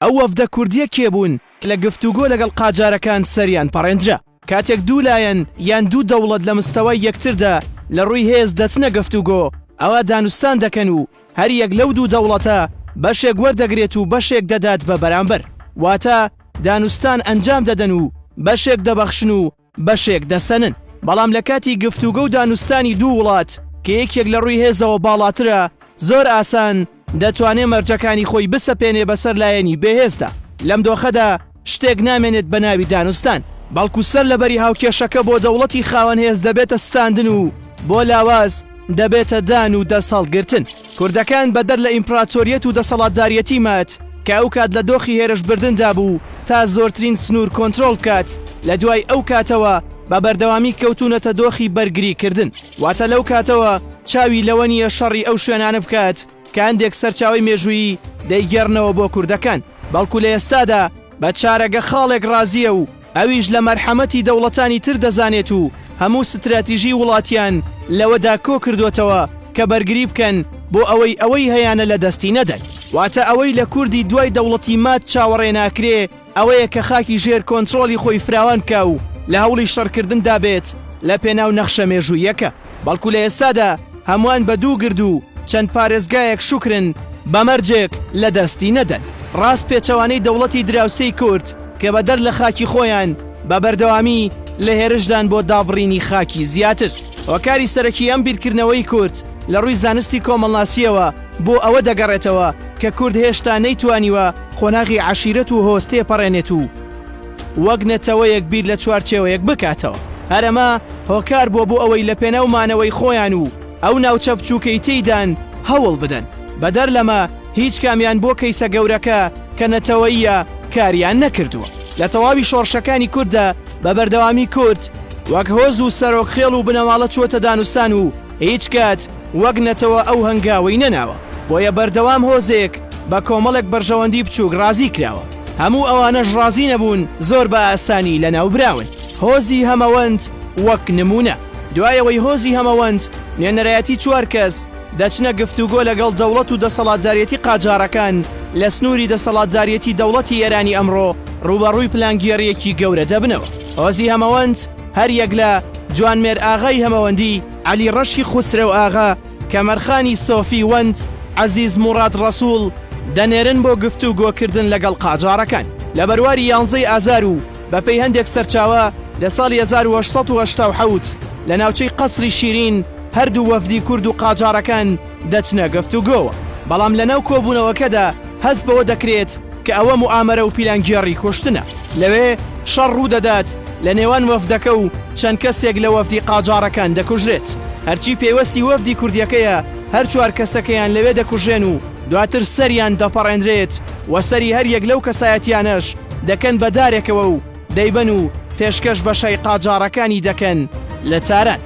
ئەو وەفدە کوردییە کێ بوون کە لە گفتوگۆ لەگەڵ قاجارەکان سەریان پەڕێندرا؟ کاتێک دوو لایەن یان دوو دەوڵەت لە مستەوای یەکتردا لە ڕووی هێز دەچنە گفتوگۆ، ئەوا دانوستان دەکەن و هەر یەک لەو دوو دەوڵەتە بەشێک وەردەگرێت و بەشێک دەدات بە بەرامبەر. واتە دانوستان ئەنجام دەدەن و بەشێک دەبەخشن و بەشێک دەسەنن. بەڵام لە کاتی گفتوگۆ و دانوستانی دوو وڵات کە یەکێک لە ڕووی هێزەوە باڵاترە، زۆر ئاسان دەتوانێ مەرجەکانی خۆی بسەپێنێ بەسەر لایەنی بێهێزدا. لەم دۆخەدا شتێک نامێنێت بە ناوی دانوستان، بەڵکو سەر لە بەری هاوکێشەکە بۆ دەوڵەتی خاوەن هێز دەبێتە ستاندن و بۆ لاواز دەبێتە دان و دەست هەڵگرتن. کوردەکان بەدەر لە ئیمپراتۆریەت و دەسەڵاتداریەتی ماد کە ئەوکات لە دۆخی هێرشبردندا بوو تا زۆرترین سنوور کۆنترۆڵ بکات، لە دوای ئەو کاتەوە بە بەردەوامی کەوتوونەتە دۆخی بەرگری کردن. واتە لەو کاتەوە چاوی لەوە نییە شەڕی ئەو شوێنانە بکات کە هەندێک سەرچاوەی مێژوویی دەیگێڕنەوە بۆ کوردەکان، بەڵکو لە ئێستادا بە چارەگە خاڵێک ڕازییە و ئەویش لە مەرحەمەتی دەوڵەتانی تر دەزانێت و هەموو ستراتیژی وڵاتیان لەوەدا کۆکردۆتەوە کە بەرگری بکەن بۆ ئەوەی ئەوەی هەیانە لە دەستی نەدەن. واتە ئەوەی لە کوردی دوای دەوڵەتی ماد چاوەڕێ ناکرێ ئەوەیە کە خاکی ژێر کۆنترۆڵی خۆی فراوان بکا و لە هەوڵی شەڕکردندا بێت لە پێناو نەخشە مێژووییەکە، بەڵکو لە ئێستادا هەمووان بە دوو گرد و چەند پارێزگایەک شوکرن بە مەرجێک لە دەستی نەدەن. ڕاست پێچەوانەی دەوڵەتی دراوسێی کورد کە بەدەر لە خاکی خۆیان بە بەردەوامی لە هێرشدان بۆ دابڕینی خاکی زیاتر. هۆکاری سەرەکی ئەم بیرکردنەوەی کورد لە ڕووی زانستی کۆمەڵناسییەوە بۆ ئەوە دەگەڕێتەوە کە کورد هێشتا نەیتوانیوە قۆناغی عەشیرەت و هۆز تێپەڕێنێت و وەک نەتەوەیەک بیر لە چوارچێوەیەک بکاتەوە. هەر ئەمە هۆکار بووە بۆ ئەوەی لە پێناو مانەوەی خۆیان و ئەو ناوچە بچووکەی تێیدان هەوڵ بدەن. بەدەر لەمە هیچ کامیان بۆ کەیسە گەورەکە کە نەتەوەییە کاریان نەکردووە. لە تەواوی شۆڕشەکانی کورددا بە بەردەوامی کورد وەک هۆز و سەرۆک خێڵ و بنەماڵە چووەتە دانوستان و هیچ کات وەک نەتەوە ئەو هەنگاوەی نەناوە. بۆیە بەردەوام هۆزێک بە کۆمەڵێک بەرژەوەندی بچووک ڕازی کراوە. هەموو ئەوانەش ڕازی نەبوون زۆر بە ئاسانی لەناوبراون. هۆزی هەمەوەند وەک نموونە. دوای ئەوەی هۆزی هەمەوەند نوێنەرایەتی چوار کەس دەچنە گفتوگۆ لەگەڵ دەوڵەت و دەسەڵاتداریەتی قاجاڕەکان لە سنووری دەسەڵاتداریەتی دەوڵەتی ئێرانی ئەمڕۆ ڕووبەڕووی پلانگێڕییەکی گەورە دەبنەوە. هۆزی هەمەوەند هەر یەک لە، جوانمێر ئاغای هەمەوەندی، عەلی ڕەشی خوسرەو ئاغا، کەمەرخانی سۆفی وەند، عەزیز موڕاد ڕەسووڵ، دەنێرن بۆ گفتوگۆکردن لەگەڵ قاجاڕەکان لە بەرواری یانزەی ئازار و بەپێی هەندێک سەرچاوە لە ساڵی 1887 لە ناوچەی قەسری شیرین هەردوو وەفدی کورد و قاجاڕەکان دەچنە گفتوگۆوە بەڵام لەناو کۆبوونەوەکەدا هەست بەوە دەکرێت کە ئەوە موئامەرە و پیلانگێڕی کوشتنە. لەوێ شەڕ ڕوودەدات لە نێوان وەفدەکە و چەند کەسێک لە وەفدی قاجاڕەکان دەکوژرێت. هەرچی پەیوەستی وەفدی کوردیەکەیە هەر چوار کەسەکەیان لەوێ دەکوژرێن و دواتر سەریان دەپەڕێنرێت و سەری هەر یەک لەو کەسایەتیانەش دەکەن بە دارێکەوە و دەیبەن و پێشکەش بە شای قاجاڕەکانی دەکەن لە تاران.